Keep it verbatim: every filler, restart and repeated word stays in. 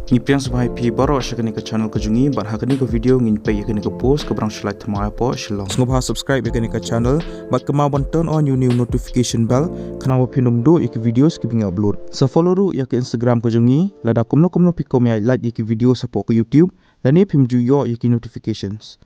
Ngi pdiang sngewbha ïa phi baroh sha kane ka channel ka jong ngi, bad ha kane ka video ngin peit ïa kane ka post kaba rangshylait thymmai hapoh Shillong. Sngewbha subscribe ïa kane ka channel bad kynmaw ban turn on ïa une u notification bell, khnang ba phin ym duh ïa ki videos kiba ngi upload. Sa follow ruh ïa ka Instagram ka jong ngi, lada kumno kumno phi kwah ban like ïa ki videos hapoh ka YouTube, lane phim ju ïoh ïa ki notifications.